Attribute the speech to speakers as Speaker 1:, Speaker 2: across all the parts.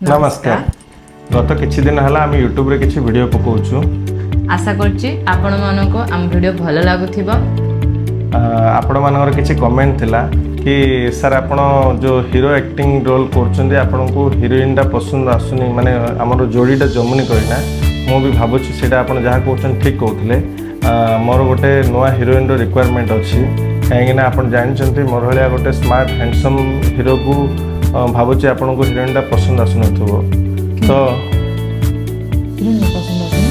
Speaker 1: ନମସ୍କାର। ଗତ କିଛି ଦିନ ହେଲା ଆମେ ୟୁଟ୍ୟୁବରେ କିଛି ଭିଡ଼ିଓ ପକାଉଛୁ।
Speaker 2: ଆଶା କରୁଛି ଆପଣମାନଙ୍କୁ ଆମ ଭିଡ଼ିଓ ଭଲ ଲାଗୁଥିବ।
Speaker 1: ଆପଣମାନଙ୍କର କିଛି କମେଣ୍ଟ ଥିଲା କି ସାର୍, ଆପଣ ଯେଉଁ ହିରୋ ଆକ୍ଟିଂ ରୋଲ୍ କରୁଛନ୍ତି, ଆପଣଙ୍କୁ ହିରୋଇନଟା ପସନ୍ଦ ଆସୁନି, ମାନେ ଆମର ଯୋଡ଼ିଟା ଜମୁନି କହିନା। ମୁଁ ବି ଭାବୁଛି ସେଇଟା ଆପଣ ଯାହା କହୁଛନ୍ତି ଠିକ୍ କହୁଥିଲେ। ମୋର ଗୋଟେ ନୂଆ ହିରୋଇନର ରିକ୍ୱାରମେଣ୍ଟ ଅଛି, କାହିଁକିନା ଆପଣ ଜାଣିଛନ୍ତି ମୋର ଭଳିଆ ଗୋଟେ ସ୍ମାର୍ଟ ହ୍ୟାଣ୍ଡସମ୍ ହିରୋକୁ ଭାବୁଛି ଆପଣଙ୍କୁ ହିରୋଇନଟା ପସନ୍ଦ ଆସୁନଥିବ ତ।
Speaker 2: ହିରୋଇନ ପସନ୍ଦ ଆସୁନି?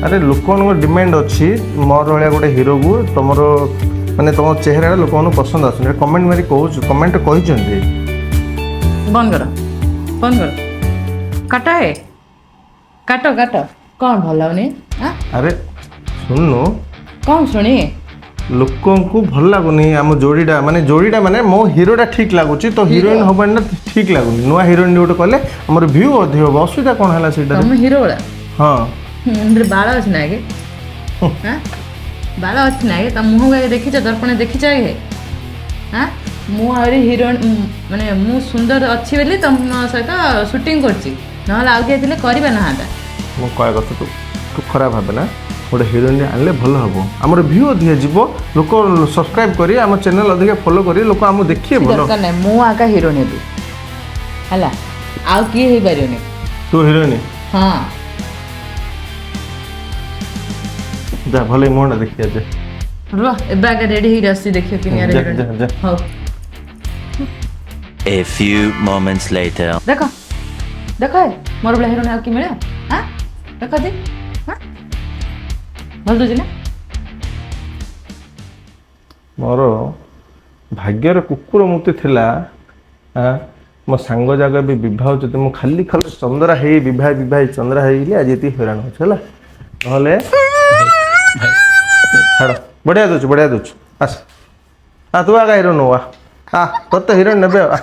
Speaker 1: ଆରେ, ଲୋକମାନଙ୍କ ଡିମାଣ୍ଡ ଅଛି ମୋର ଭଳିଆ ଗୋଟେ ହିରୋକୁ। ତମର ମାନେ ତମ ଚେହେରାଟା ଲୋକମାନଙ୍କୁ ପସନ୍ଦ ଆସୁନି, କମେଣ୍ଟ ମାରି କହୁଛୁ, କମେଣ୍ଟ କହିଛନ୍ତି।
Speaker 2: ବନ୍ଦ କର, ବନ୍ଦ କର, କାଟ ହେ, କାଟ କାଟ। କ'ଣ ଭଲ ଲାଗୁନି ଆଁ?
Speaker 1: ଆରେ ଶୁଣୁନୁ।
Speaker 2: କ'ଣ ଶୁଣି?
Speaker 1: ଲୋକଙ୍କୁ ଭଲ ଲାଗୁନି ଆମ ଯୋଡ଼ିଟା, ମାନେ ଯୋଡ଼ିଟା ମାନେ ମୋ ହିରୋଟା ଠିକ୍ ଲାଗୁଛି ତ ହିରୋଇନ ହବାନି ନା ଠିକ୍ ଲାଗୁନି। ନୂଆ ହିରୋଇନ ଗୋଟେ କଲେ ଆମର ଭ୍ୟୁ ଅଧିକ ହବ। ଅସୁବିଧା କ'ଣ ହେଲା ସେଇଟାରେ?
Speaker 2: ତମ ହିରୋ ଭଳିଆ?
Speaker 1: ହଁ।
Speaker 2: ମୁଣ୍ଡରେ ବାଳ ଅଛି ନା ଆଗେ? ଆଁ, ବାଳ ଅଛି ନା ଆଗେ? ତମ ମୁହଁକୁ ଆଗେ ଦେଖିଛ? ଦର୍ପଣ ଦେଖିଛ ଆଗେ? ଆଁ, ମୁଁ ଆହୁରି ହିରୋଇନ, ମାନେ ମୁଁ ସୁନ୍ଦର ଅଛି ବୋଲି ତମ ସହିତ ସୁଟିଂ କରୁଛି, ନହେଲେ ଆଉ କିଏ ଥିଲେ କରିବା ନାହାନ୍ତା।
Speaker 1: ମୁଁ କହିବା କଥା, ତୁ ତୁ ଖରାପ ଭାବେ ନା, ଗୋଟେ ହିରୋଇନ ଆଣିଲେ ଭଲ ହବ, ଆମର ଭ୍ୟୁ ଅଧିକା ଯିବ, ଲୋକ ସବସ୍କ୍ରାଇବ୍ କରି ଆମ ଚ୍ୟାନେଲ୍ ଅଧିକା ଫଲୋ କରି ଲୋକ ଆମକୁ ଦେଖିବେ ଭଲ।
Speaker 2: ଦରକାର ନାହିଁ, ମୁଁ ଆକା ହିରୋଇନ ହେବି ହେଲା, ଆଉ କିଏ ହେଇପାରିବନି।
Speaker 1: ତୁ ହିରୋଇନ?
Speaker 2: ହଁ।
Speaker 1: ଯା, ଭଲ ମୁହଁଟା ଦେଖିବା ଯେ।
Speaker 2: ରୁହ, ଏବେ ଆଗେ ରେଡି ହେଇକି ଆସୁଛି, ଦେଖିବ କିନିଆରେ।
Speaker 1: ଯା, ଯା, ଯା।
Speaker 2: ହଉ।
Speaker 3: A few moments later.
Speaker 2: ଦେଖ ଦେଖ ଏ, ମୋର ଭଳିଆ ହିରୋଇନ ଆଉ କିଏ ମିଳିବ? ଆଁ, ଦେଖ ଦି। ହଁ, ଭଲ ଦଉଛି ନା?
Speaker 1: ମୋର ଭାଗ୍ୟରେ କୁକୁର ମୂର୍ତ୍ତି ଥିଲା। ଆଁ, ମୋ ସାଙ୍ଗ ଯାକ ଏବେ ବିବାହ ହେଉଛନ୍ତି, ମୁଁ ଖାଲି ଖାଲି ଚନ୍ଦ୍ରା ହେଇ ବିବାହ ବିବାହ ହେଇ ଚନ୍ଦ୍ରା ହେଇଗଲି, ଆଜି ଏତିକି ହଇରାଣ ହେଉଛି ହେଲା। ନହେଲେ ଛାଡ଼, ବଢ଼ିଆ ଦେଉଛୁ, ବଢ଼ିଆ ଦେଉଛୁ। ଆସ, ଆ, ତୁ ଆଗା ହିରୋ ନୁ, ଆ ଆ, ତୋତେ ହିରୋଇନ ନେବେ। ଆ।